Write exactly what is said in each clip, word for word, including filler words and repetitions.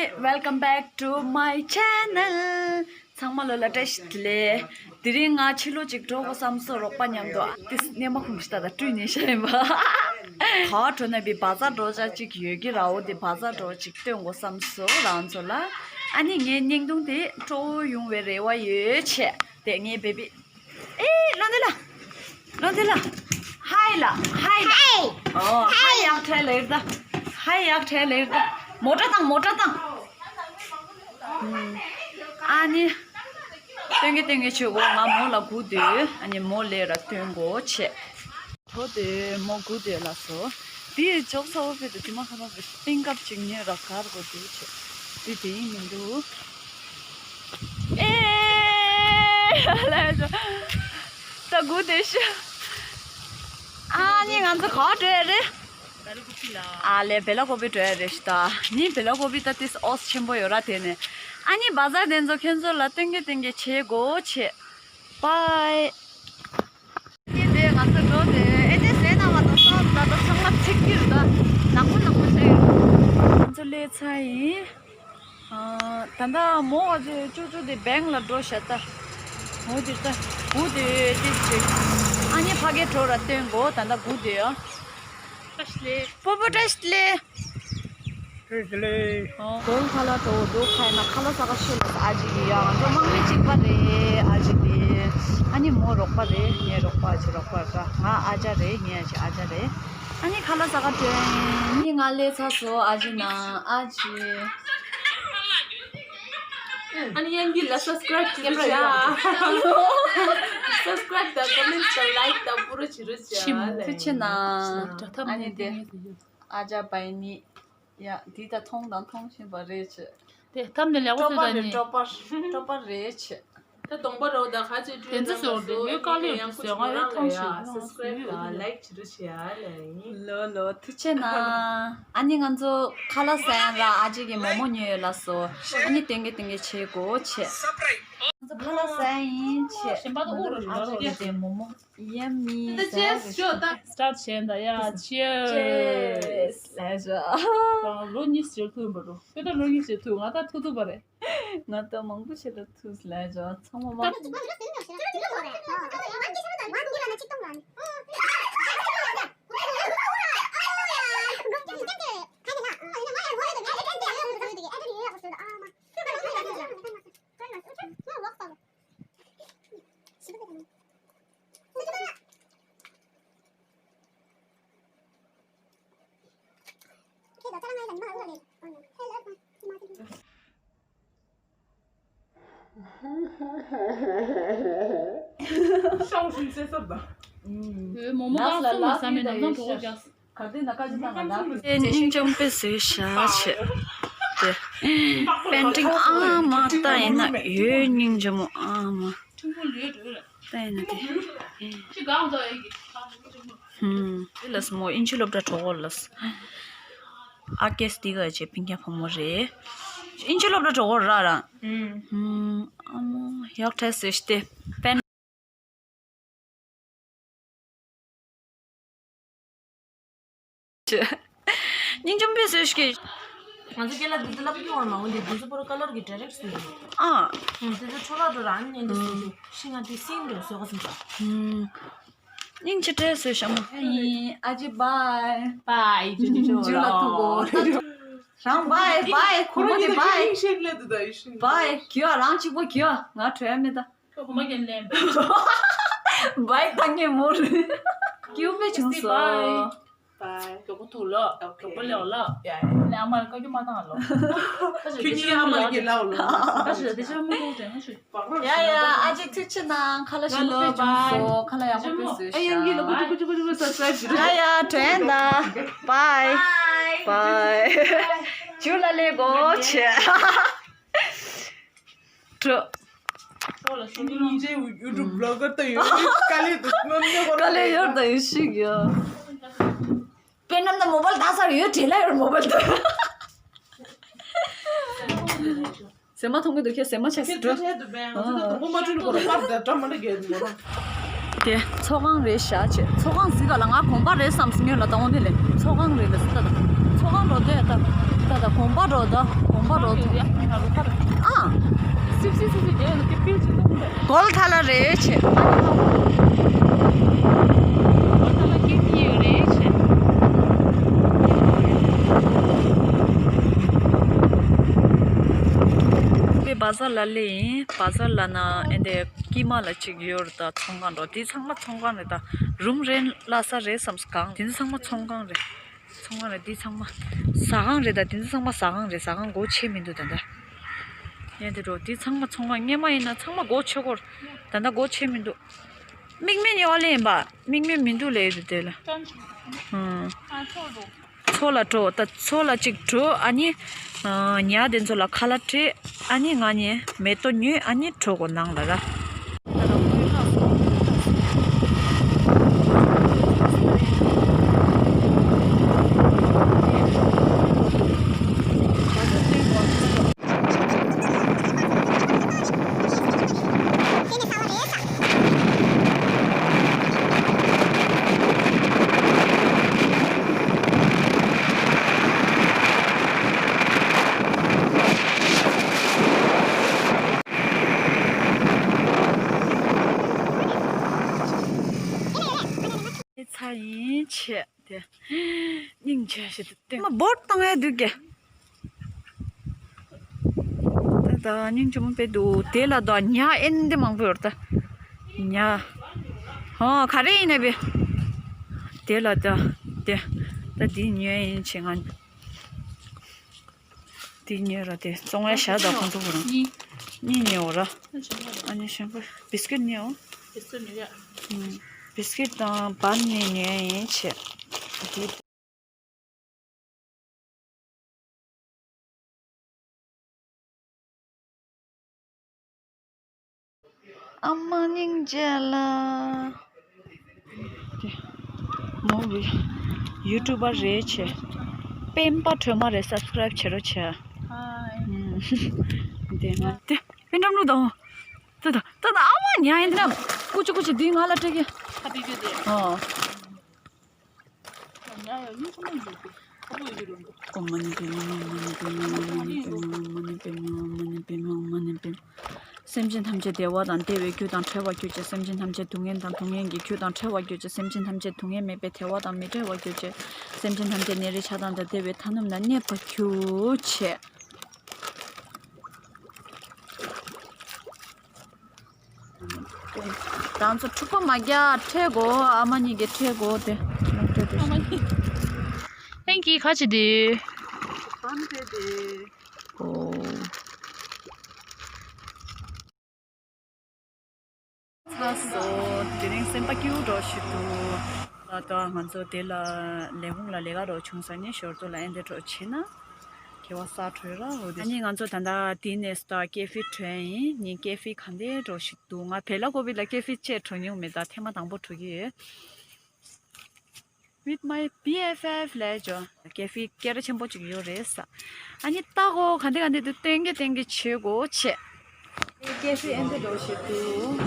Welcome back to my channel. ཚང་མ་ལོ་ལ་བཀྲ་ཤིས་བདེ་ལེགས། དེ་རིང་ང་ཕྱི་ལོགས་ཅིག་འགྲོ་དགོས་བསམ་སོང་། རོགས་པ་མཉམ་དུ། ཏིས་གནས་མ་ཁུམ་ཞིག་ད་ད་སྤྲུལ་ནས་ཤ་ཡིན་པ། ག་བ་འགྲོ་ན་བི་བ་ཛར་འགྲོ་ཆ་ཅིག་ཡོད་ཀྱི་ར། འོ་དེ་བ་ཛར་འགྲོ་ཅིག་སྟོན་དགོས་བསམ་སོང་རང་ཚོ་ལ། ཨ་ནི་ངའི་བརྙན་ཐུང་དེ་སྤྲོ་བོ་ཡོང་བའི་རེ་བ་ཡོད་ཆེ། དེ་ངའི་བེ་བི། ཨེ་ལོ་འདི་ལ། ལོ་འདི་ལ། ཧའི་ལ། ཧའི་ལ། ཧའི། ཨོ་ཧའི་ཡག་ཁྲལ་ལེར་ད། ཧའི་ཡག་ཁྲལ་ལེར་ད། མོ་ཊ་བཏང་མོ་ཊ་བཏང་། ཨ་ནི། སྟོན་གི་སྟོན་གི་ཆོས་གོ་ང་མོ་ལ་སྒུག་དུས་ཨ་ནི་མོ་ལེ་ར་སྟོན་གོ་ཆེ། གྲོ་དེ་མོ་སྒུག་དེ་ལ་སོ། དེ་ཅོག་ཚ་བོ་པེ་དུ་དེ་མ་ཁ་མ་པེ་སྟེང་སྐབས་ཅིག་ཉེ་ར་གར་གོ་དེ་ཆེ། དེ་དེ་ཡིན་མི་འདུག་ཨེ་ལ་ད་སྒུག་དེ་ཤི། ཨ་ནི་ང་ཚོ་ག་བ་འགྲོ་ཡ་རེད། ཨ་ལེ་བེ་ལ་ཀོ་པི་འགྲོ་ཡ་རེད་ཤི་ད། ནི་བེ་ལ་ཀོ་པི་ད་ཏིས་ཨོས་ཆེན་པོ་ཡོད་ར་དེ་ནས། ཨ་ནི་བ་ཛར་དེ་ཚོ་ཁྱོད་ཚོ་ལ་སྟོན་གི་སྟོན་གི་བྱེད་དགོ་ཆེ། པའི། ཨ་ནི་དེ་ང་ཚོ་འགྲོ་དེ་ཨེ་ཏིས་ཟེར་ན་མ་གཏོགས་སོང་ད་ད་ཚང་མ་ཚིག་གི་རུ་ད་ནག་པོ་ནག་པོ་ཆགས་ཡོད། ང་ཚོ་ལས་ཚ་ཡིན། ཨ། ད་ལྟ་མོ་བ་ཚོས་ཅོ་ཅོ་དེ་བེང་ལ་འགྲོ་ཤག་ད། མོ་དེ་ད་སྒུག་དེ་ཡོད་དེ་ཅིག་ཨ་ནི་ཕ་གི་འགྲོ་ར་སྟོན་གོ་ད་ལྟ་སྒུག་དེ་ཡོད། བཀྲ་ཤིས་བདེ་ལེགས། པོ་པོ་བཀྲ་ཤིས་བདེ་ལེགས། བཀྲ་ཤིས་བདེ་ལེགས། ཨོ། གོང་ཁ་ལག་འགྲོ་འདུག་ཁ་ཡིན་ན་ཁ་ལག་ཟ་ག་ཤོད་ལ་ཨ་ཅེ་གི་ཡ་ང་ཚོ་དམག་མི་གཅིག་པ་རེད་ཨ་ཅེ་དེ། ཨ་ནི་མོ་རོགས་པ་རེད་ངའི་རོགས་པ་ཨ་ཅེ་རོགས་པ་རེད་ང་ཨ་ཅག་རེད་ངའི་ཨ་ཅེ་ཨ་ཅག་རེད། ཨ་ནི་ཁ་ལག་ཟ་ག་འགྲོ་ཡིན། ནི་ང་ལས་ཚ་སོ་ཨ་ཅེ་ན་ཨ་ཅེ། ཨ་ནི་ཡང་གི་ལ་སབ་སི་ཀ་རབ་བྱེད་རོགས་བྱ། སབ་སི་ཀ་རབ་དང་ཀོ་མེན་ཊི་དང་ལའིཀ་དང་པུ་རུ་བྱེད་རོགས་བྱ། ཐུགས་རྗེ་ཆེ་གནང་། ཨ་ནི་དེ་ཨ་ཅག་པའི་ནི་ཡ་འདི་ད་མཐོང་དང་མཐོང་བཞིན་པ་རེད་ཆེ། དེ་ཐམ་ནས་ལེགས་པོ་སྤྲོ་པ་བཟོས་རེད་ནི། སྤྲོ་པ་སྤྲོ་པ་རེད་ཆེ། ད་གདོང་པ་རོ་ད་ཁ་ཅིག་བྲོས་དེ་ཚོ་ན་སོ་ང་ཚོ་ཡོད་དཀའ་ལས་ཡང་ཡོད་ཀྱི་ཟེར་ང་ཡང་ཐང་ཞིག་ཡང་སབ་སི་ཀ་རབ་དང་ལའིཀ་བྱེད་རོགས་བྱེད་ཨ་ལེ། ལོ་ལོ་ཐུགས་རྗེ་ཆེ་གནང་། ཨ་ནི་ང་ཚོ་ཁ་ལག་ཟ་ཡང་ར་ཨ་ཅེ་གི་མོག་མོག་ཉོས་ཡོད་ལ་སོ། ཨ་ནི་སྟོན་གི་སྟོན་གི་བྱེད་དགོ་ཆེ། ང་ཚོ་ཁ་ལག་ཟ་ཡིན་ཆེ། གཞན་པ་ད་ཨུ་རུ་རུ་ཨ་ཅེ་གི་དེ་མོག་མོག་ཡ་མི་ད་ཟ་ཅེས་ཡ་ཤོ་ད། སི་ཊར་བྱས་ད་ཡ་ཅེས། ཅེས་ལས་བྱ། ལོ་གཉིས་ཟེར་ཐུབ་པ་རུ་ཁྱོད་ད་ལོ་གཉིས་ཟེར་ཐུབ་ང་ད་ཐུབ་ཐུབ་པ་རེད། ང་ད་མང་པོ་ཞིག་ལ་ཐུགས་ལ་འཇོག་ཚང་མ་མ། ཤང་ཤུན་ཚེ་སར་དང་། ཨོའི་མོག་མོག་གང་གསུམ་ལ་ཟ་མེད་ནམ་སང་གྲོགས་རྒྱག་སྙིང་འཇམ་པོ་བཟོས་ཤག་ཆེ། དེ་པེན་ཊིང་ཨ་མ་ལྟ་ཡིན་ན་ཡོད་སྙིང་འཇམ་མོ་ཨ་མ། ལྟ་ཡིན་ན་དེ། ཧུམ། དེ་ལ་སོ་མོ་ཨིན་ཇི་སློབ་གྲྭ་གྲོགས་པོ་ལ་སོ། ཨ་ཀེས་དེ་ག་ཅེ་པིན་ཀྱ་ཕོ་མོ་རེད། ཨིན་ཇི་སློབ་གྲྭ་གྲོགས་པོ་ར་ར། ཧུམ། ཨ་མ་ཡག་ཐལ་སོ་ཤི་དེ་པེན། སྙིང་འཇམ་པོ་བཟོས་ཤིག་ང་ཚོ་སྐད་ལ་འདི་ཚོ་ལབ་ཀྱི་ཡོད་མ་འོ་འདི་འདི་ཚོ་པོ་ར་ཀ་ལར་གྱི་ཌའི་རེག་བཟོས་ཡོད། ཨ། ཨུ། འདི་ཚོ་ཁྲོ་ལ་འགྲོ་རང་ཉན་འདི་བཟོས་ཤིག་ཤི་ང་འདི་སིན་འགྲོ་བཟོས་ག་སིན་འགྲོ། ཨུ། སྙིང་རྗེ་སྤྲད་བཟོས་ཤ་མོ། ཨ་ཡིན་ཨ་ཅེ་བའི། བའི་ཇུ་ཇུ་ཇུ་ལ་ཐུག་གོ། རང་བའི་བའི་ཁོ་མོ་དེ་བའི། སྙིང་རྗེ་སླེབས་འདུག་ད་ཡུ་ཤིན། བའི་གྱིས་རང་གཅིག་པོ་གྱིས་ང་བྲོས་མེད་ད། ཁོ་མ་གན་ལེན་པས། བའི་ད་ངས་མོར། སྐྱིད་པོ་བྱུང་སོང་། བའི། མགྱོགས་པོ་ཐུག་ལོ། མགྱོགས་པོ་སླེབས་ལོ། ཡ་ཡ། ལས་ཨ་མར་བཀའ་བཀྱོན་མ་བཏང་ལོ། ཁྱོད་ཀྱིས་ཨ་མར་གྱི་ལའོ་ལོ། ཁ་ཤས་དེ་ཆ་མི་ལོ་དྲན་ཁ་ཤས། ཡ་ཡ་ཨ་ཅེ་ཐུགས་རྗེ་གནང་ཁ་ལག་ཞིམ་པོ་བྱུང་སོང་ཁ་ལག་ཡག་པོ་ཕུལ་སོང་ཤག་ཡ་ཡ་དྲན་ད། བའི། བའི། ཇུ་ལ་ལེ་གོ་ཆེ། གྲོ། ཉིན་རྗེས་ཡུ་ཊུབ་བི་ལོག་གར་ད་ཡོད་དཀའ་ལས་འདུག་དཀའ་ལས་ཡོད་ད་ཡོད་ཤིག་ཡོད། དཔེར་ན་ད་མོ་བལ་ད་སར་ཡོད་བྲེལ་ལ་ཡོད་མོ་བལ་ད། ཟེ་མ་མཐོང་གི་འདུག་ཁྱེད་ཟེ་མ་ཆགས་སུ་འགྲོ། ཁྱེད་ཚོ་དུ་བན་ང་ཚོ་ད་དུང་པོ་མ་བྲུས་ནས་ཁོ་ར་པར་ད་འགྲམ་མ་འདྲ་རྒྱལ་འདུག་མོ་རང་། དེ་ཚོགས་ཁང་རེད་ཤག་ཆེ། ཚོགས་ཁང་ཟིག་ག་ལ་ང་དགོན་པ་རེད་བསམ་སོང་ལ་ད་འོང་དེ་ལས་ཚོགས་ཁང་རེད་ལ་ཟིག་ད་ད། ཚོང་ཁང་འགྲོ་དུས་ད་ད་ད་གོམ་པ་འགྲོ་ད་གོམ་པ་འགྲོ་ད། ཨ། སིབ་སིབ་སིབ་སིབ་རྒྱག་ཡོད་ནོ་ཀེ་ཕིལ་ཅིག་གཏོང་དེ། གོལ་ཁ་ལ་རེད་ཆེ། གོལ་ཁ་ལ་ཀེ་ཕིལ་ཡོད་རེད་ཆེ། པའི་བ་ཟར་ལ་ལེ་ཡིན། བ་ཟར་ལ་ན་ཨེ་འདི་དཀྱིལ་མ་ལ་ཅིག་ཡོད་རེད། ད་ཚོང་ཁང་འགྲོ་དེ་ཚང་མ་ཚོང་ཁང་རེད། ད་རུམ་རེན་ལ་ས་རེད་བསམ་གང་དེ་ཚོ་ཚང་མ་ཚོང་ཁང་རེད། ཚོང་ཁང་རེད། འདི་ཚང་མ་ཟ་ཁང་རེད། ད་འདི་ཚོ་ཚང་མ་ཟ་ཁང་རེད། ཟ་ཁང་སྒོ་ཕྱེ་མི་འདུག་ད་ལྟ། ཡན་དེ་འགྲོ་འདི་ཚང་མ་ཚོང་ཁང་སྔོན་མ་ཡིན་ན་ཚང་མ་སྒོ་ཕྱེ་གོ། ད་ལྟ་སྒོ་ཕྱེ་མི་འདུག་མིག་སྨན་ཡོད་ལེ་ཡིན་པ། མིག་སྨན་མི་འདུག་ལེ་ཡོད་དེ་ལ། ཨང་། མཚོ་ལ་འགྲོ། ད་མཚོ་ལ་ཅིག་འགྲོ། ཨ་ནི་ཉ་དེ་ཚོ་ལ་ཁ་ལག་སྤྲད། ཨ་ནི་ང་ནི་མེ་ཏོག་ཉོས། ཨ་ནི་འགྲོ་གོ་ནང་ལ་ར། ཚ་ཡིན་ཆེ། དེ། སྙིང་རྗེ་ཞིག་ཏུ་སྟོན། མ་འབོར་བཏང་ཡ་འདུག་གེ། ད་ད་སྙིང་རྗེ་མོ་དཔེ་འདུག་དེ་ལ་ད་ཉ་ཨེ་འདི་མང་པོ་ཡོད་ད། ཉ། ཧོ་ག་རེ་ཡིན་ནས་བེ། དེ་ལ་ད། དེ། ད་འདི་ཉོས་ཡིན་ཆེ་ང་། དེ་ཉོས་ར་དེ་བཙོང་ཡ་བཞག་ད་ཁོང་ཚོ་གོ་རང་། གཉིས། གཉིས་ཉོས་འོ་ར། ཨ་ནི་གཞན་པ་བིས་ཀིཊ་ཉོས་འོ། བིས་ཀིཊ་ཉོས་ཡ། བིས་ཀིཊ་དང་བན་ནི་ཉོས་ཡིན་ཆེ། དེ། ཨ་མ་སྙིང་རྗེ་ལ། དེ། མོ་ཡུ་ཊུབ་པར་རེད་ཆེ། སྤེན་པ་སྒྲོལ་མ་རེད། སབ་སི་ཀ་རེབ་བྱེད་རོགས་བྱེད། ཧའི། ཨུམ། དེ་ང་དེ་པེན་ཀྲམ་ལུག་དང་། ད་ད་ད་ད་ཨ་མ་ཉ་ཡིན་ན། ཀུ་ཅི་ཀུ་ཅི་འདི་ང་ལ་སྤྲད་གི། ཁ་བདེ་རྒྱུ་དེ། ཨོ། སེམས་ཅན་ཐམས་ཅད་བདེ་བ་དང་བདེ་བའི་རྒྱུ་དང་བྲལ་བར་གྱུར་ཅིག་སེམས་ཅན་ཐམས་ཅད་སྡུག་བསྔལ་དང་སྡུག་བསྔལ་གྱི་རྒྱུ་དང་བྲལ་བར་གྱུར་ཅིག་སེམས་ཅན་ཐམས་ཅད་སྡུག་བསྔལ་མེད་པའི་བདེ་བ་དང་མི་འབྲལ་བར་གྱུར་ཅིག་སེམས་ཅན་ཐམས་ཅད་ནད་རིགས་ཆགས་སྡང་དང་བྲལ་བའི་མཐའ་ནུབ་ན་གནས་པར་གྱུར་ཅིག་རང་ཚོ་འཁྲུག་པ་མ་རྒྱག་འཕྲད་དགོས། ཨ་མ་གཉིས་ཀྱིས་འཕྲད་དགོས་ཏེ། ཨ་མ་གཉིས། ཐེང་ཀིའུ། ཁ་ཆེ་དེ། ཨོ། ལགས་སོ། དེ་རིང་སེམས་པ་སྐྱིད་པོ་འདྲ་ཞིག་འདུག་ད་ལྟ་ང་ཚོ་དེ་ལ་ལས་ཁུངས་ལ་ལས་ཀ་འདྲ་བྱུང་ས་ནས་ཞོར་དུ་ལ་ཨེ་འདྲ་འདྲ་བྱས་ན། ཁེ་བ་ས་འཕྲོད་ར་འོ་དེ། ཨ་ནི་ང་ཚོ་ད་ལྟ་དེ་ནས་སྟ་ཀེ་ཧྥེ་འགྲོ་ཡིན། ངས་ཀེ་ཧྥེ་ག་འདྲ་འདྲ་ཞིག་འདུག་ང་བེ་ལ་ཀོ་བི་ལ་ཀེ་ཧྥེ་བཅས་འགྲོ་མྱོང་མེད། ད་ཐེངས་མ་དང་པོ་འགྲོ་གི་ཡོད། With my B F F ལས་ཇོ། ཀེ་ཧྥེ་སྐད་གྲགས་ཆེན་པོ་ཅིག་ཡོད་རེད་ས། ཨ་ནི་ལྟ་གོ་ག་འདྲ་ག་འདྲ་འདུག་སྟོན་གི་སྟོན་གི་བྱེད་དགོས་བྱེད། ཀེ་ཧྥེ་ཨེ་འདྲ་འདྲ་ཞིག་འདུག་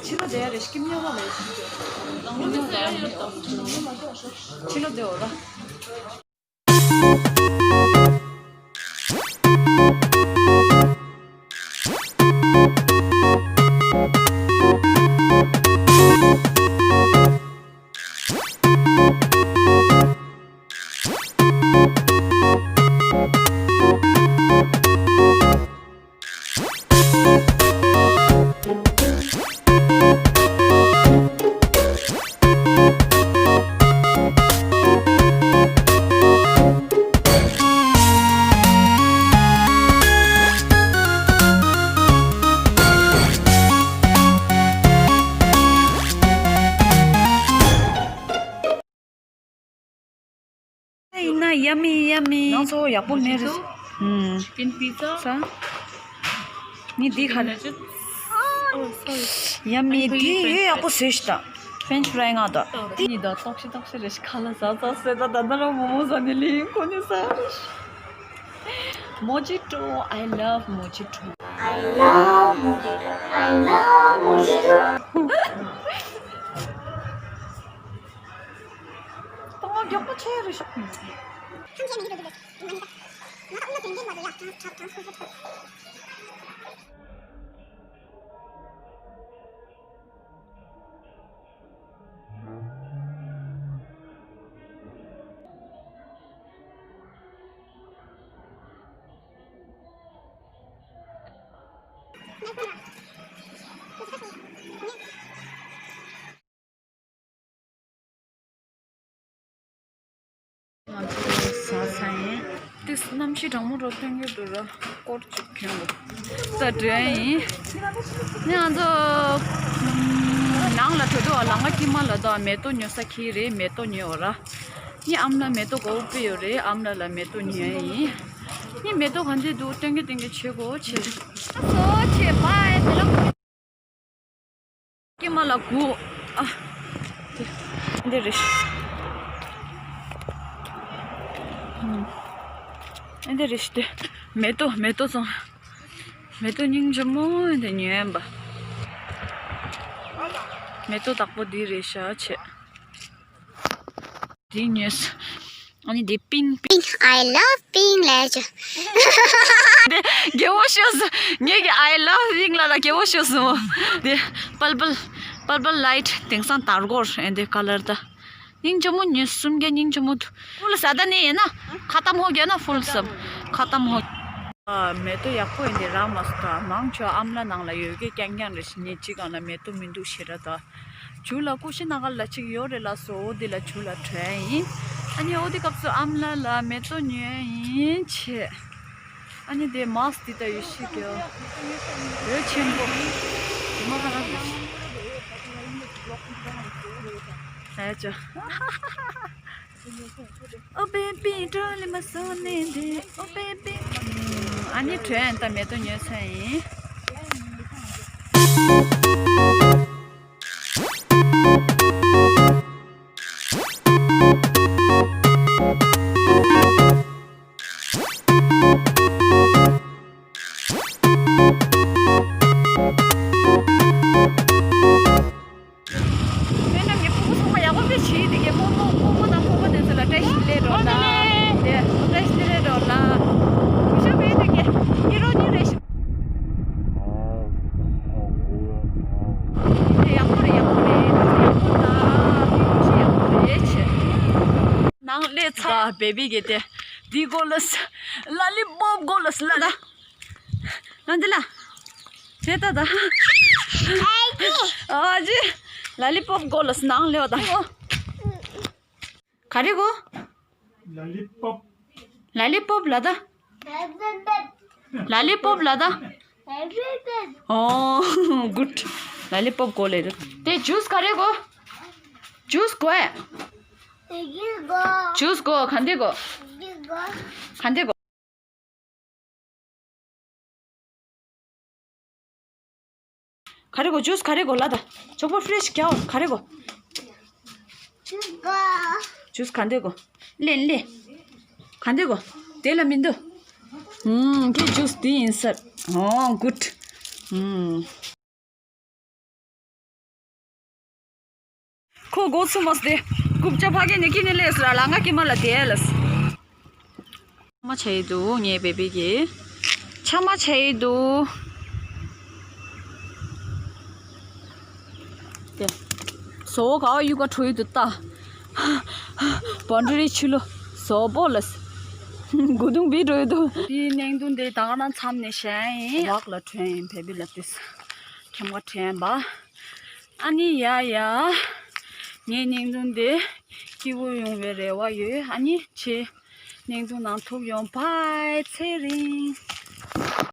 ཕྱི་ལོགས་བསྡད་ཡ་རེད། སྐྱིད་ཉོ་བ་ལས་ཤིག་ཕྱི་ལོགས་བསྡད་འོ་ལ། ཡིན་ན་ཡ་མི་ཡ་མི། ནང་ཚོ་ཡག་པོ་མེད་རེད། ཨུམ། Chicken pizza. ས། ནི་འདི་ཁ་ལ། Oh, sorry. ཡ་མི། འདི་ཡོད་ཡག་པོ་བཟོས་ཤིག་དང་། French fry ང་དང་། འདི་ནི་ད་ཏོག་ཤི་ཏོག་ཤི་རེད་ཤི་ཁ་ལ་ཟ་ཟ་ཟེར་ད་ད་ད་རང་མོ་མོ་ཟ་ནི་ལིང་ཁོ་ནི་ཟ་རེད། Mojito, I love mojito. I love mojito. I love mojito. ཏོང་མགྱོགས་པོ་ཆེ་རེད་ཤི། ང་ཚོ་ཟ་ས་ཡིན། ཏིས་གནམ་གཤིས་གྲང་མོ་འགྲོ་སྟོན་གྱི་འདུག་ར། སྐོར་གཅིག་གྱོན་དགོས། ད་འགྲོ་ཡིན། ནི་ང་ཚོ་ནང་ལ་འགྲོ་དུས་ལ་ང་ཀི་མ་ལ་ད་མེ་ཏོག་ཉོ་ས་ཁྱི་རེད། མེ་ཏོག་ཉོས་འོ་ར། ནི་ཨམ་ལ་མེ་ཏོག་དགའ་བོ་དཔེ་ཡོད་རེད། ཨམ་ལ་ལ་མེ་ཏོག་ཉོ་ཡིན། ནི་མེ་ཏོག་ག་འདི་འདུག་སྟོན་གྱི་སྟོན་གྱི་ཆེ་གོ་ཆེ། སོ་ཆེ་པ་ཨེ་དེ་ལ། ཀྱེ་མ་ལ་གུ། ཨ། འདི་རེད། ཨ་འདི་རེད་དེ། མེ་ཏོག་མེ་ཏོག་ཚང་། མེ་ཏོག་སྙིང་རྗེ་མོ་འདི་ཉོས་པ། མེ་ཏོག་དག་པོ་འདི་རེད་ཤག་ཆེ། འདི་ཉོས། ཨ་ནི་འདི་pink pink I love pink ལབ་ཅོ། འདི་རྒྱལ་པོ་ཤོས། ངེད་ཀྱི་I love pink ལ་ལ་རྒྱལ་པོ་ཤོས་སུ། འདི་purple purple light དེང་སང་དར་གོར་ཨེ་འདི་color ད། སྙིང་རྗེ་མོ་ཉོས་གསུམ་བརྒྱ་སྙིང་རྗེ་མོ་འདུག full ཟ་ད་ནི་ཡིན་ན། ཁ་གཏམ་ཧོ་རྒྱ་ན་full སམ། ཁ་གཏམ་ཧོ། ཨ། མེ་ཏོག་ཡག་པོ་ཡིན་ཏེ་རག་མ་སོང་ད། མང་ཆེ་ཨམ་ལ་ནང་ལ་ཡོད་ཀྱི་རྐྱང་རྐྱང་རེད་ཤི། ངས་གཅིག་གང་ལ་མེ་ཏོག་མི་འདུག་ཤི་ར་ད། ཇུ་ལ་ཀུ་ཤི་ན་ག་ལ་གཅིག་ཡོད་རེད་ལ་སོ། འོ་དེ་ལ་ཇུ་ལ་བྲོས་ཡིན། ཨ་ནི་འོ་དེ་སྐབས་སུ་ཨམ་ལ་ལ་མེ་ཏོག་ཉོས་ཡིན་ཆེ། ཨ་ནི་དེ་མཱསི་དེ་ད་ཡོད་ཤི་གི། འོད་ཆེན་པོ། དེ་མ་ཧ་ར་དེ་ཤི། ཨ་ཅོ། Oh baby, darling, my son in there. Oh baby. ཨ་ནི་བྲོས་ཡང་ད་མེ་ཏོག་ཉོས་ཚར་ཡིན། དེ་རྣམས་ཀྱི་ཕྲུ་གུ་ཚང་མ་ཡག་པོ་དཔེ་བྱེད་དེ་གའི་སྤོ་མོ་སྤོ་མོ་དང་སྤོ་བོ་དེ་ཚོ་ལ་བཀྲ་ཤིས་བདེ་ལེགས་རོ་ལ། དེ་བཀྲ་ཤིས་བདེ་ལེགས་རོ་ལ། གུས་ཞབས་མེད་དེ་གའི་ཡིན་རོ་ནི་རེ་ཞིག་དེ་ཡག་པོ་རེད། ཡག་པོ་རེད། ཡག་པོ་ད་དེ་གུས་ཞབས་ཡག་པོ་རེད་ཆེ། ནང་ལས་ཚ་བེ་བི་གི་དེ་འདི་གོ་ལ་ལ་ལི་པོབ་གོ་ལ་ལ་ད། ང་འདི་ལ། དེ་ལྟ་ད། ཨ་ཅི། ལ་ལི་པོབ་གོ་ལ་སྣང་ལེའོ་ད། ག་རེ་གོ། ལ་ལི་པོབ། ལ་ལི་པོབ་ལ་ད། ལ་ལི་པོབ་ལ་ད། ཨོ། གུཌ། ལ་ལི་པོབ་གོ་ལེ་རེད། དེ་ཇུས་ག་རེ་གོ། ཇུས་གོ་ཨེ། ཇུས་གོ་ག་འདི་གོ། ག་འདི་གོ། ག་རེ་གོ། ཇུས་ག་རེ་གོ་ལ་ད། ཅོག་པ་ཕི་རེ་ཤི་རྒྱའོ་ག་རེ་གོ། ཇུས་ག་འདི་གོ། ལེན་ལེ། ག་འདི་གོ། དེ་ལ་མི་འདུག་ཨུམ། དེ་ཇུས་དེ་ཡིན་ས། ཨོ་གུཌ། ཨུམ། ཁོ་སྒོ་ཚུགས་མ་སྟེ། རྐུབ་ལྕགས་ཕ་གི་ནི་ཀི་ནི་ལས་སུ་ར་ལ་ང་ཀི་མ་ལ་དེ་ལས། ཆ་མ་ཆ་ཡི་འདུག་ངའི་བེ་བི་གི། ཆ་མ་ཆ་ཡི་འདུག་དེ། སོ་ག་ཡུ་ག་ཁྲོ་ཡི་འདུག་ད། བོན་ཌི་རི་ཆུ་ལོ། སོ་བོ་ལ། གུ་དུང་བི་འགྲོ་ཡི་འདུག་དེའི་ནང་དུ་འདི་ད་ག་ན་མཚམས་ནས་བཞེངས་ཡིན། བག་ལ་ཁྲོན་ཡིན་བེ་བི་ལ་དེ། ཁྱམས་ཀ་ཁྲན་པ། ཨ་ནི་ཡ་ཡ། ངའི་བརྙན་ཐུང་འདི་སྐྱིད་པོ་ཡོང་བའི་རེ་བ་ཡོད། ཨ་ནི་ཁྱེད་བརྙན་ཐུང་ནང་ཐུག་ཡོང་། བྷའི་ཚེ་རིང་།